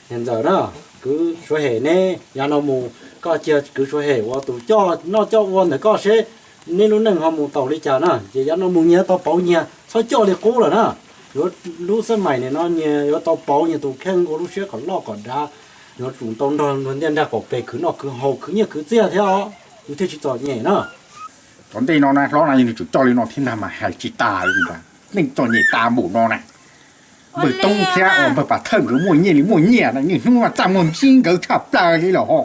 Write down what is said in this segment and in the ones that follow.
Niam ntxawm na, kwv Suav Hem ne, yav no mus koj cia kwv Suav Hem ua tus coj noj coj ua ntawm koj seb neb lub neej ho mus tau li cas na. Ces yav no mus nyias tau pauv nyias, txhob coj li qub lawm na. Yuav lub xab maim nim no nyias yuav tau pauv nyias tus kheej ua lub siab kom loj kom dav, yuav tsum tau nrog luag ntiaj nrag pom pes khwv noj khwv haus khwv nyiaj khwv txiaj thiab os. Yus thiaj tsis txom nyem na. Tom ntej no na hlob no yog nws tseem coj li no thiab ntag mas hais tsis tas li ntag. Neej txom nyem tas npaum no na. Npawg Toob thiab npawg Pas Thawj nkawd muaj nyiaj li muaj nyiaj na, niaj hnub no txaj muag ntsib nkawd tshaj plaws li lawm ho.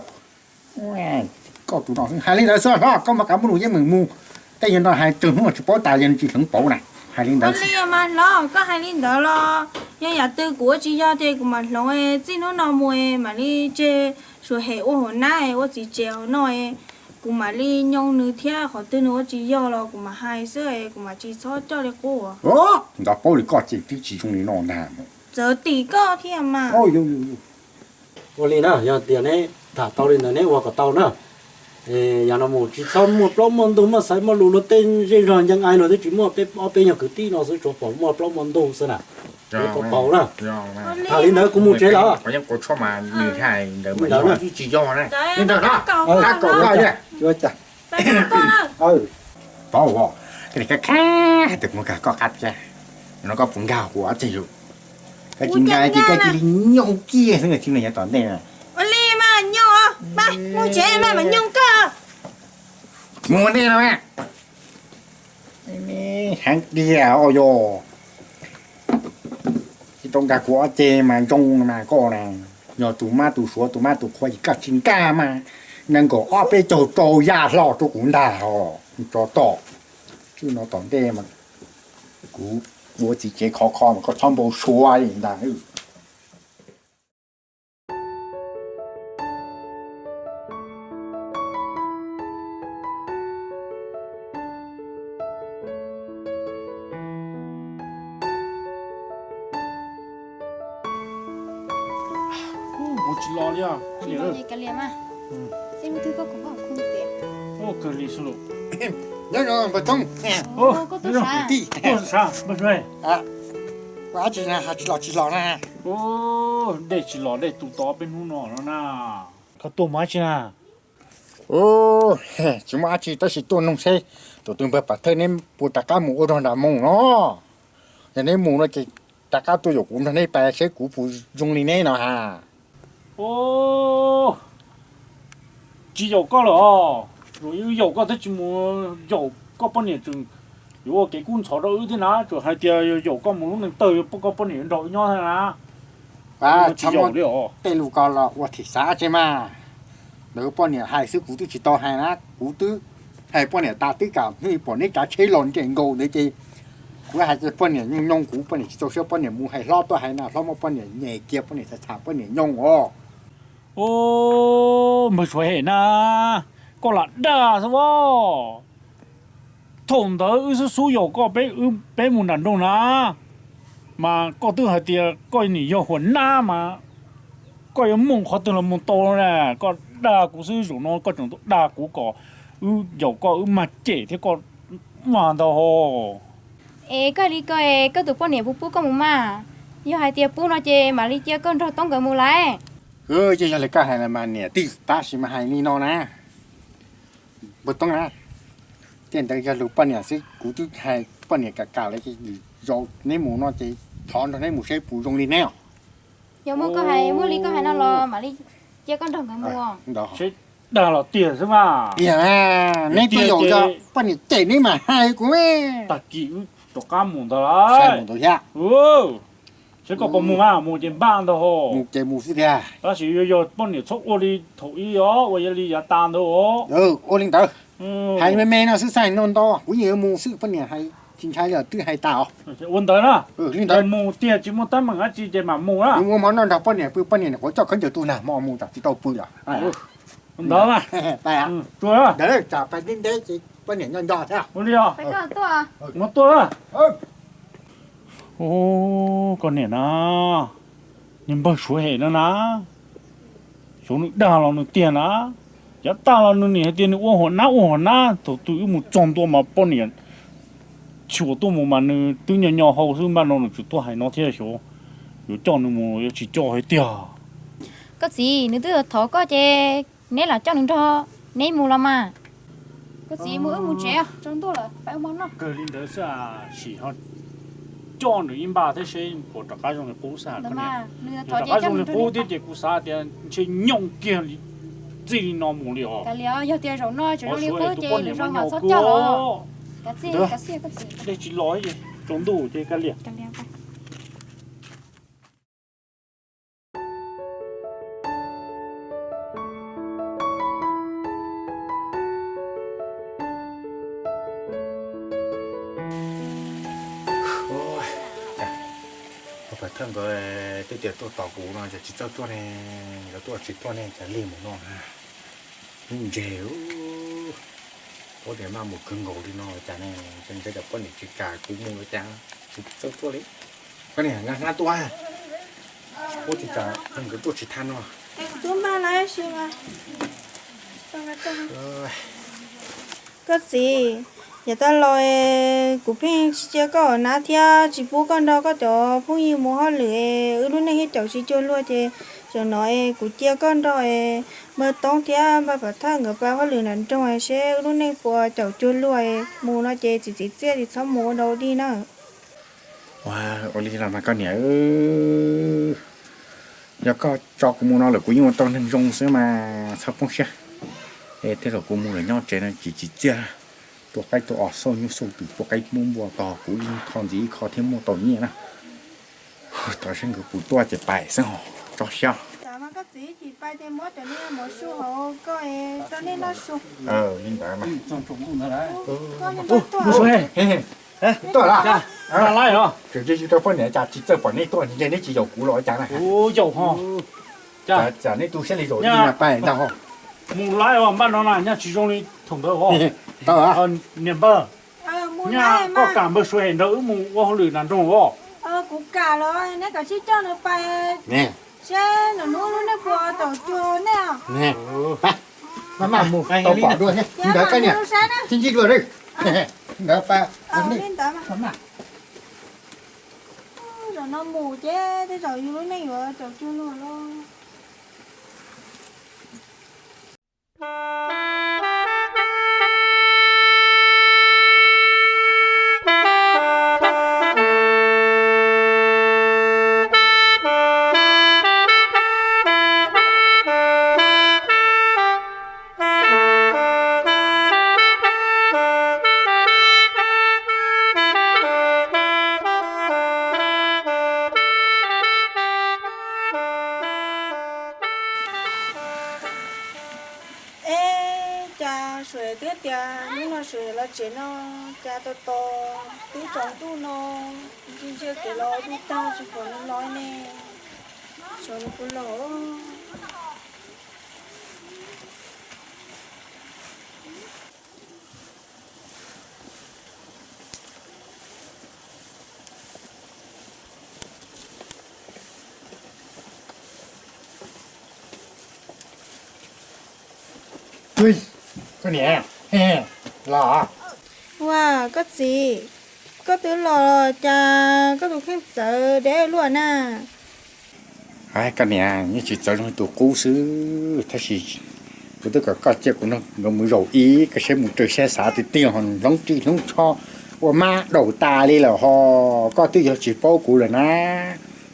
Koj tus no hais li ntawd xwb hlob, koj mam kav muab lus yeej meem mus. Tej yog no hais txog hnub no tsis paub tas yog nws tsis hloov pauv na. Hais li ntawd. Li mas hlob, koj hais li ntawd los yog yam twg kuv ua tsis yog ces kuv mam hloov, txij hnub no mus mam li tseg Suav Hem ua hauv nab ua txiv tsev hauv no. Kuv mam li nyoo nws thiab, qhov twg nws ua tsis yog los kuv mam hais xwb, kuv mam tsis txhob coj li qub. Nco paub li koj ces twb tsis zoo li no ntag. Txawv tim koj thiab mas. Ua li na, yog tias neb tham tau li ntawd neb ua kom tau na. Yog no mus tsis txhob muaj plaub muaj ntug muaj xaiv muaj lus, luag tej zej zog ncees ai luag twb tsis muaj, peb ob peb nyuag kwv tij no xwb tsuas pom muaj plaub muaj ntug xwb na. Tau paus na. Tham li ntawd kuv mus tsev los. Paub, koj li khab khab hais tias kuv nkag koj qab thiab, no koj puas nkag kuv ob txeg lus? Koj tsis nkag ces koj cia li nyooj kiag xwb, tsis nyooj tom ntej. Ua li mas nyooj, mus tsev mas mas nyooj koj. Mus ntej no, heev tiag os yog. Tsis tau nkag kuv ob ceg mas zoo mas koj na, yog tus mab tus suav tus mab tus qhua ces koj tsis nkag mas nees nkaum ob peb caug rau ya hlo rau kuv ntag os, tso tom. Tsis no tom ntej mas kuv ua txiv tsev khov kho mas koj txhob npau suav li ntag. Mus tsis los li os. Kawg li xwb los. Nyob zoo npawg Thoob. Koj tij, koj tij, koj tij, koj tij los tsis los na. Dej tsis los dej tu tod peb hnub no no na. Koj tuaj mus dab tsi na? Tsis muaj dab tsi tab sis tuaj noog seb tus tus npawg Pam Thawj neb puas rov qab mus ua rog nram Moos no. Yog neb mus no ces rov qab tuaj yaum kuv nrog neb pais seb kuv puas zoo li neb no ha. Tsis yaum koj lawm os, zaum wb yaum koj thiab tsis mus yaum koj poj niam tseem yuav ua kev kub ntxhov rau wb thiab na, tseem hais tias yaum koj mus lub neej tawg koj poj niam yuav nrog wb nyob thiab na. Tsis yaum li os. Tej lus ko los ua thim xav tse mas. Ntawd poj niam hais xwb kuv twb tsis tau hais na, kuv twb hais poj niam tas twb kam hnub pom neb tsav tsheb los nres nkaus ntawd ces kuv hais tias poj niam nyooj nyooj kuv poj niam tsis txaus siab poj niam mus hais hlob tuaj hais no hlob muab poj niam nyem kiag poj niam txhais txhais poj niam nyooj os. Npawg Suav Hem na, koj lam dag xwb as. Thaum ntawd wb xub xub yaum koj peb mus nram nroog na, mas koj twb hais tias koj nim yog huas nab mas koj yuav mooj qhov twg los mus tau na. Koj dag kuv xwb, zaum no koj tseem tuaj dag kuv kom wb yaum koj wb mag cem thiab koj mag ntag ho. Es koj li ko es koj tus poj niam puas pub koj mus mas? Yog hais tias pub no ces mam li cia koj nrog Toob nkawd mus lawm. Ces yog li koj hais mas niam tij, tab sis mas hais li no na, npawg Toob na, tej ntawd yog lus poj niam xwb, kuv twb hais poj niam kam kam lawm ces zaum neb mus no ces thov nrog neb mus seb puas zoo li neb os. Yog muaj koj hais, muaj li koj hais no los mam li cia koj nrog nkawd mus. Dag los tiag xwb mas. Tiag, neb twb yaum yog poj niam cem neb mas hais kuv. Tag kis wb rov qab mus ntag lauj. Seb koj puas mus mas, mus ces npaj ntag ho. Mus ces mus xwb tiag. Tab sis yog poj niam txhob ua li thaum ub os, ua li yav tas ntawd os. Ua li ntawd. Hais me me no xwb, xav hais no ntau, kuv yeej yuav mus xwb, poj niam hais tsis ntshai li twb hais tas os. Ua ntawd na. Li ntawd mus tiag tsis muaj teeb meem dab tsi ces mam mus na. Mus ua hmo noj nrog poj niam pw, poj niam nim qhuav coj khaub ncaws tu nag hmo mus tsam tsis tau pw lawm. Ua ntawd na. Ntawd tsam pais ntev ntev ces poj niam nco nco thiab. Ua li os. Mus tuaj. Koj niam na, niag npawg Suav Hem no na, xyov nws dag los nws tiag na. Yav tag los nws nim hais tias nws ua hauv nab ua hauv nab, thaum twg wb mus txog ntua mas poj niam tsis ua tuaj mus mas nws twb nyo nyo hau xwb, npaj no nws tseem tuaj hais no thiab, xyov yuav coj nws mus yuav tsis coj hais tiag. Koj txiv, nws twb thov koj ces neb lam coj nws nrog neb mus los mas. Koj txiv, mus wb mus tsev, tsaus ntuj lawm, peb ua hmo noj. Kawg li ntawd xwb, sim ho coj nws ib npaj thiab seb puas rov qab zoo li qub xwb. Nws rov qab zoo li qub thiab ces kuv xav tias ntshe nyooj kiag li txij li no mus li os. Yog tias zaum no tseem zoo li qub ces lwm zaus mam txhob coj los. Dej tsis los, tsaus ntuj ces kav liam. Pov Thawj nkawd twb tias tuaj tos kuv no ces tsis txawj tuaj ne, nkawd tuaj tsis tuaj ne, cas lig mus no na. Lub ntseg, ua tias maj mus kawg nkaus li no cas ne, ntshe cov poj niam tsis kam kuv mus los cas, tsis txawj tuaj li. Koj niam, nqa hnab tuaj, ua cas nkawd tuaj tsis tag no. Koj txiv, yav tag los kuv pheej tsis cia koj ua nab thiab tsis pub koj nrog koj cov phooj ywg mus hauj lwm, wb lub neej thiaj caum tsis cuag luag ces zaum no es kuv cia koj nrog npawg Toob thiab npawg Pov Thawj nkawd pab hauj lwm nram nroog seb wb lub neej puas caum cuag luag, mus no ces txiv txiv txiaj tsis txhob mus ua dog ua dig na. Ua li los mas koj niam, yog koj tso kuv mus no lawm kuv yeej ua tau neeg zoo xwb mas txhob poob siab. Es tej zaum kuv mus lawm nyob tsev no tsis tsim txiaj, tua qaib tua os xauj nyuj xauj twm pua qaib pub npua tos kuv ib qho ntxiv ib qho thiaj muaj tau nyiaj na. Tos seb nkawd puas tuaj ces pais xwb, tso siab. Li ntawd mas. Tuaj lawm. Tsis txawj poj niam cas tsis txawj pom nej tuaj, ntshe neb tsis yaum kuv los cas na. Kuv yaum ho. Cas neb tu siab li zaum ib na pais ntag ho. Mus lawm os, npaj no na nyaj tsis zoo li thaum ntawd os. Niam npawg, nyaj koj kam npawg Suav hem nrog wb mus ua hauj lwm nram nroog os. Kuv kam los neb kav tsij coj nws pais seb nws lub neej puas caum cuag nej. Maj mam mus tau pom dua thiab. Ntawd koj niam, sib ntsib dua li. Ntawd pais. Zaum no mus ces tej zaum yus lub neej yuav caum cuag luag lauj. Eb, cas Suav twb tias hnub no Suav los tsev no, cas tos tos twb tsaus ntuj no, ntsia ntsia kev los dub tag tsis pom nws los ne. Xyov nws puas los. Koj niam, los. Ua, koj txiv, koj twb los cas koj tus kheej txawv deb luaj na. Koj niam, yeej tsis txawv zoo tus qub xwb, tab sis kuv twb kom koj cia kuv nrog nkawd mus zaum ib, koj saib mus raws saib xav tiag tiag ho, hloov ris hloov tsho ua mab daum tas li lawm ho. Koj twb yog tsis paub kuv lawm na,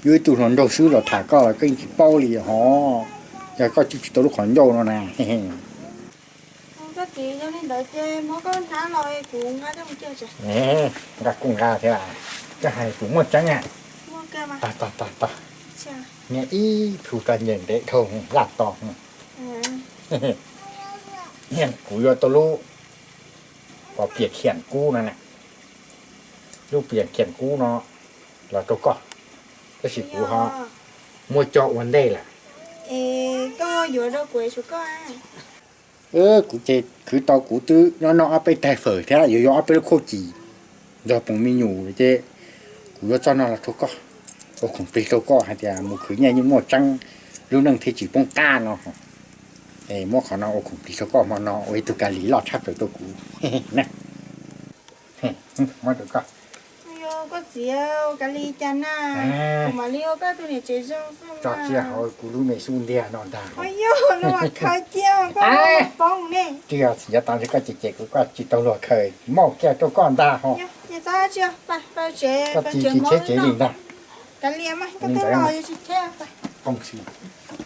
yus ib tug hluas nraug xwb los tham koj los koj yeej tsis paub li ho. Yog koj tsis tau lub qhov ncauj no na. Koj txiv, yog li ntawd ces muab koj hnab los kuv nqa coj mus cia. Nqa kuj nqa thiab, koj hais kuv muaj tseeb na. Tog tog tog, niag ib plhu tso nce ntev dhau laj to. Kuv yuav tau lub pos pias khiam kub no na, lub pias khiam kub no los rau koj, tab sis kuv ho muab coj ua ntej lawm. Kuv ces khwv tau kuv twb noj noj ob peb taig fawm thiab yuav yuav ob peb lub khuaj cim nrog poom me nyuam ces kuv yuav txoj no los rau koj, ua khoom plig rau koj hais tias mus khwv nyiaj yeej muaj tseeb, lub neej thiaj tsis poob qab no. Es muab qhov no ua khoom plig rau koj hmo no ua ib tug ka lis loj tshaj plaws rau kuv. Muab rau koj. Koj txiv, kav liam cas na, kuv mam li ua koj tus niam tsev zoo xwb. Tso kiag hauv kuv lub me xub ntiag no ntag. Yog, luag khaws cia koj poob ne. Tsis yog, tsis nco tau ntshe koj ces ces kuv, koj tsis tau luag khaws, muab kiag rau koj ntag ho. Ces txhob tsis, koj tsis tsheb tsev li ntag. Kav liam mas, koj twb los yuav tsis tsheb. Poob xwb.